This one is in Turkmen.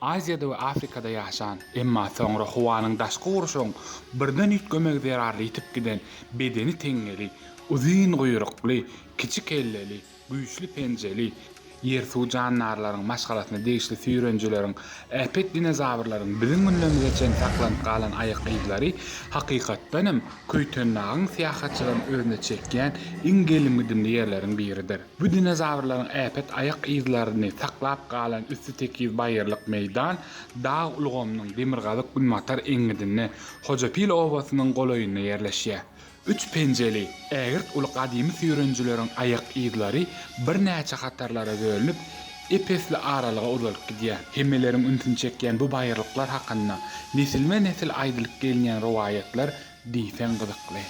Aziýada we Afrikada ýaşan, emma soňra howanyň daşky gurşawyň birden üýtgemegi zerarly ýitip giden bedeni teňňeli, uzyn guýrukly, kiçi kelleli, güýçli penjeli, ýer-suw jandarlaryň maşgalasyna degişli süýrenijileriň, äpet dinozawrlaryň biziň günlerimize çenli saklanyp galan aýak yzlary hakykatdan hem Köýtendagyň syýahatçylaryny özüne çekýän iň gelim-gidimli ýerleriň biridir. Bu dinozawrlaryň äpet aýak yzlaryny saklap galan üsti tekiz baýyrlyk meýdan dag ulgamynyň demirgazyk-günbatar eňňidinde, Hojapil obasynyň golaýynda ýerleşýär. Üç penjeli, ägirt uly gadymy süýrenijileriň aýak yzlary birnäçe hatarlara bölünip, ep-esli aralyga uzalyp gidýär. Hemmeleriň ünsüni çekýän bu baýyrlyklar hakynda nesilme-nesil aýdylyp gelinýän rowaýatlar diýseň gyzykly.